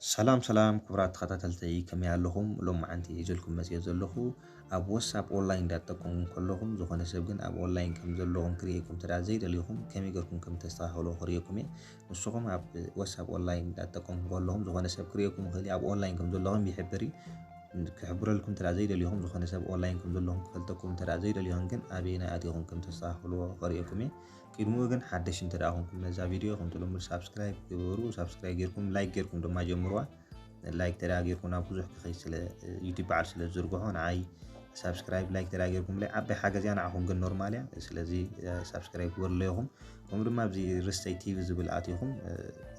ሰላም ሰላም ክቡራት ተኸታተልተይ፣ ከመይ ኣለኹም? ሎማዓንቲ ሒዘልኩም መፅየ ዘለኹ ኣብ ወሳብ ኦንላይን እንዳትጠቀሙ ከለኹም፣ ዝኾነ ሰብ ግን ኣብ ኦንላይን ከም ዘለኹም ክርእየኩም እንተ ደኣ ዘይደሊኹም፣ ከመይ ገርኩም ከም ተስተኻኽሎ ክርእየኩም እየ። ንስኹም ኣብ ወሳብ ኦንላይን እንዳትጠቀሙ ከለኹም፣ ዝኾነ ሰብ ክርእየኩም ይኽእል እዩ፣ ኣብ ኦንላይን ከም ዘለኹም ይሕብር እዩ። ክሕብረልኩም እንተ ደኣ ዘይደሊኹም፣ ዝኾነ ሰብ ኦንላይን ከም ዘለኹም ክፈልጠኩም እንተ ደኣ ዘይደሊኹም ግን፣ ኣበየናይ ኣቲኹም ከም ተስተኻኽልዎ ክርእየኩም እየ። ቅድሚኡ ግን ሓደሽ እንተ ደኣ ኹንኩም ነዛ ቪድዮ፣ ከምቲ ልሙድ ሳብስክራይብ ግበሩ። ሳብስክራይብ ጌርኩም፣ ላይክ ጌርኩም ድማ ጀምርዋ። ላይክ እንተ ደኣ ጌርኩም ናብ ብዙሕ ክኸይድ ስለ፣ ዩቲዩብ በዓል ስለ ዝዝርግሖ፣ ንዓይ ሳብስክራይብ፣ ላይክ እንተ ደኣ ጌርኩምለይ ዓባይ ሓገዝ እያ፣ ንዓኹም ግን ኖርማል እያ። ስለዚ፣ እ፣ ሳብስክራይብ ግበሩ ኣለኹም። ከምኡ ድማ ኣብዚ ርስተይ ቲቪ ዝብል ኣቲኹም፣ እ፣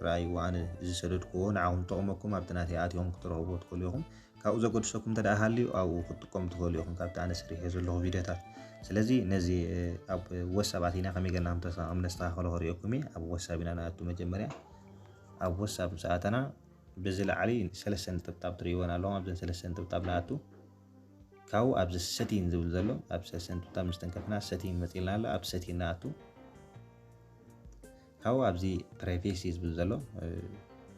ረኣይዎ፣ ኣነ ዝሰደድክዎ ንዓኹም ዝጠቕመኩም ኣብቲ ናተይ ኣቲኹም ክትረኽብዎ ትኽእሉ ኢኹም። ካብኡ ዘገድሰኩም እንተ ደኣ ሃልዩ ኣብኡ ክትጥቀሙ ትኽእሉ ኢኹም ካብቲ ኣነ ሰሪሐ ዘለኹ ቪድዮታት። ስለዚ ነዚ፣ እ፣ ኣብ ወሳብ ኣቲና ከመይ ጌርና ከም ተሳ-፣ ከም ነስተኻኽሎ ከርእየኩም እየ። ኣብ ወሳብ ኢና ንኣቱ መጀመርያ። ኣብ ወሳብ ምስ ኣተና ብዚ ላዕሊ ሰለስተ ነጠብጣብ ትርእይወን ኣለኹም። ኣብዘን ሰለስተ ነጠብጣብ ንኣቱ። ካብኡ ኣብዚ ሰቲንግ ዝብል ዘሎ፣ ኣብ ሰለስተ ነጠብጣብ ምስ ተንከፍና ሰቲንግ መፂልና ኣሎ። ኣብ ሰቲንግ ንኣቱ። ካብኡ ኣብዚ ፕራይቬሲ ዝብል ዘሎ፣ እ፣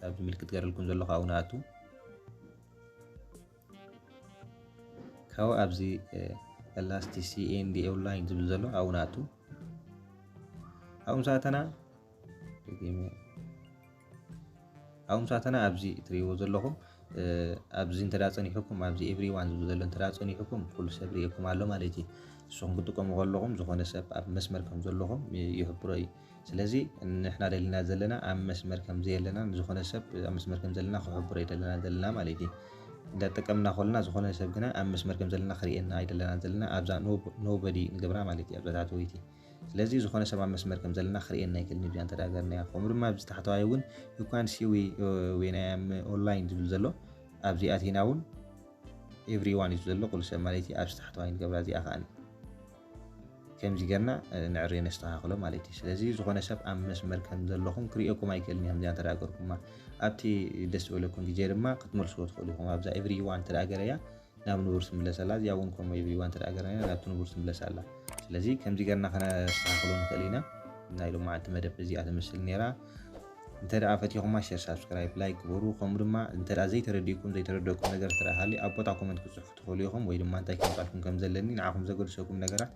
ኣብዚ ምልክት ገረልኩም ዘሎ ካብኡ ንኣቱ። ካብኡ ኣብዚ፣ እ፣ ኤላስቲሲ ኤንዲ ኦንላይን ዝብል ዘሎ ኣብኡ ንኣቱ። ኣብኡ ምስ ኣተና፣ ደጊመ፣ ኣብኡ ምስ ኣተና ኣብዚ ትርእይዎ ዘለኹም፣ እ፣ ኣብዚ እንተ ደኣ ጸኒሕኩም፣ ኣብዚ ኤቭሪዋን ዝብል ዘሎ እንተ ደኣ ጸኒሕኩም፣ ኩሉ ሰብ ርእየኩም ኣሎ ማለት እዩ። ንስኹም ክትጥቀሙ ከለኹም፣ ዝኾነ ሰብ ኣብ መስመር ከም ዘለኹም ይ-፣ ይሕብሮ እዩ። ስለዚ ንሕና ደሊና ዘለና ኣብ መስመር ከም ዘየለና፣ ንዝኾነ ሰብ ኣብ መስመር ከም ዘለና ክሕብሮ ኣይደለና ዘለና ማለት እዩ። እንዳተጠቀምና ከለና ዝኾነ ሰብ ግና ኣብ መስመር ከም ዘለና ክርእየና ኣይደለና ዘለና፣ ኣብዛ ኖ-፣ ኖበዲ ንገብራ ማለት እዩ፣ ኣብዛ ታሕተወይቲ። ስለዚ ዝኾነ ሰብ ኣብ መስመር ከም ዘለና ክርእየና ኣይክእልን እዩ፣ እዚኣ እንተ ደኣ ገርናያ። ከምኡ ድማ ኣብዚ ታሕተዋይ እውን you can see we፣ we I am online ዝብል ዘሎ፣ ኣብዚ ኣቲና እውን ኤቭሪዋን እዩ ዘሎ፣ ኩሉ ሰብ ማለት እዩ። ኣብዚ ታሕተዋይ ንገብራ እዚኣ ከኣ ከምዚ ጌርና፣ እ፣ ነዕርዮ ነስተኻኽሎ ማለት እዩ። ስለዚ ዝኾነ ሰብ ኣብ መስመር ከም ዘለኹም ክርእየኩም ኣይክእልን እዩ፣ ከምዚኣ እንተ ደኣ ገርኩማ። ኣብቲ ደስ ዝበለኩም ግዜ ድማ ክትመልስዎ ትኽእሉ ኢኹም። ኣብዛ ኤቭሪዋን እንተ ደኣ ገረያ ናብ ንቡር ትምለስ ኣላ። እዚኣ እውን ከምኡ ኤቭሪዋን እንተ ደኣ ገረያ ናብቲ ንቡር ትምለስ ኣላ። ስለዚ ከምዚ ጌርና ከነስተኻኽሎ ንኽእል ኢና። ናይ ሎማዓንቲ መደብ እዚኣ ትመስል ነይራ። እንተ ደኣ ፈቲኹማ ሼር፣ ሳብስክራይብ፣ ላይክ ግበሩ። ከምኡ ድማ እንተ ደኣ ዘይተረዲእኩም፣ ዘይተረደእኩም ነገር እንተ ደኣ ሃልዩ ኣብ ቦታ ኮመንት ክትጽሕፉ ትኽእሉ ኢኹም፣ ወይ ድማ እንታይ ከምጻልኩም ከም ዘለኒ ንዓኹም ዘገድሰኩም ነገራት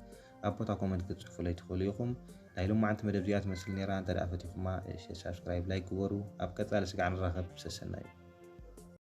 ኣብ ቦታ ኮመንት ክትጽሕፉለይ ትኽእሉ ኢኹም። ናይ ሎማዓንቲ መደብ እዚኣ ትመስል ነይራ። እንተ ደኣ ፈቲኹማ ሼር፣ ሳብስክራይብ፣ ላይክ ግበሩ። ኣብ ቀጻሊ ስጋዕ ንራኸብ። ሰሰናዩ።